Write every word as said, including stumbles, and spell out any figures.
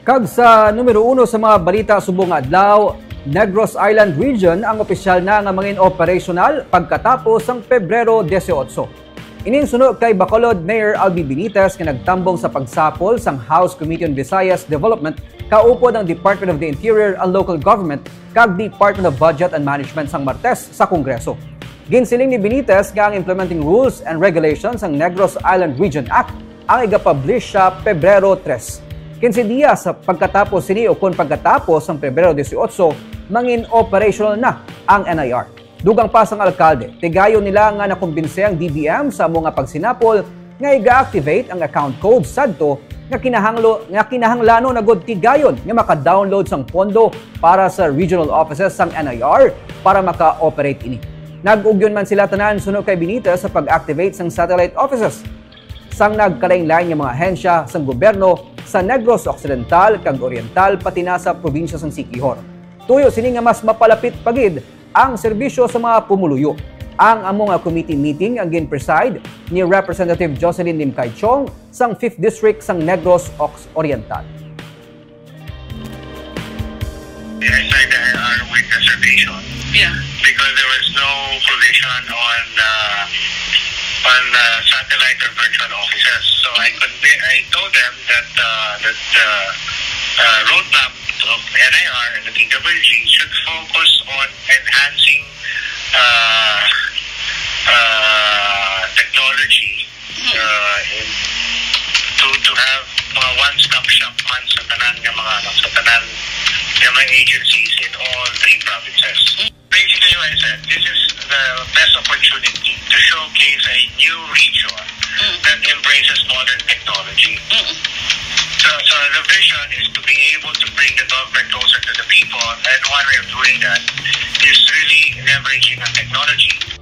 Kag sa numero uno sa mga balita subong nga adlaw, Negros Island Region ang opisyal na nga mangin operasyonal pagkatapos sang Pebrero dieciocho. Ining suno kay Bacolod Mayor Albi Benitez nga nagtambong sa pagsapol sang House Committee on Visayas Development kaupod ang Department of the Interior and Local Government kag Department of Budget and Management sang Martes sa Kongreso. Ginsiling ni Benitez nga ang Implementing Rules and Regulations sang Negros Island Region Act ang igapublish sa Pebrero tres, quince dias sa pagkatapos sini, o kon pagkatapos sang Pebrero dieciocho, mangin operational na ang N I R. Dugang pa sang alkalde, tigayon nila nga nakumbinse ang D B M sa amo nga pagsinapol nga iga-activate ang account code sadto nga kinahanglo nga kinahanglanon na gud tigayon nga maka-download sang pondo para sa regional offices sang N I R para maka-operate ini. Nag-ugyon man sila tanan suno kay Benitez sa pag-activate sang satellite offices sang nagkalain-lain nga mga ahensya sang gobyerno sa Negros Occidental kag Oriental, pati na sa probinsya sang Siquijor. Tuyo sini nga mas mapalapit pa gid ang serbisyo sa mga pumuluyo. Ang amo nga committee meeting ang gin-preside ni Representative Jocelyn Limcay Chong sang Fifth District sang Negros Ox-, Oriental. I signed the I R with reservation Yeah. because there was no provision on uh, on uh, satellite or virtual offices. So I could I told them that uh, that uh, uh, roadmap of N I R and the P W G should focus on enhancing uh, uh, technology uh, in, to to have mga one-stop shop man sa tanan nga mga ano, sa tanan nga mga agencies in all three provinces. Basically, what I said, this is the best opportunity to showcase a new region that embraces modern technology. So, so the vision is to be able to bring the government closer to the people, and one way of doing that is really leveraging on technology.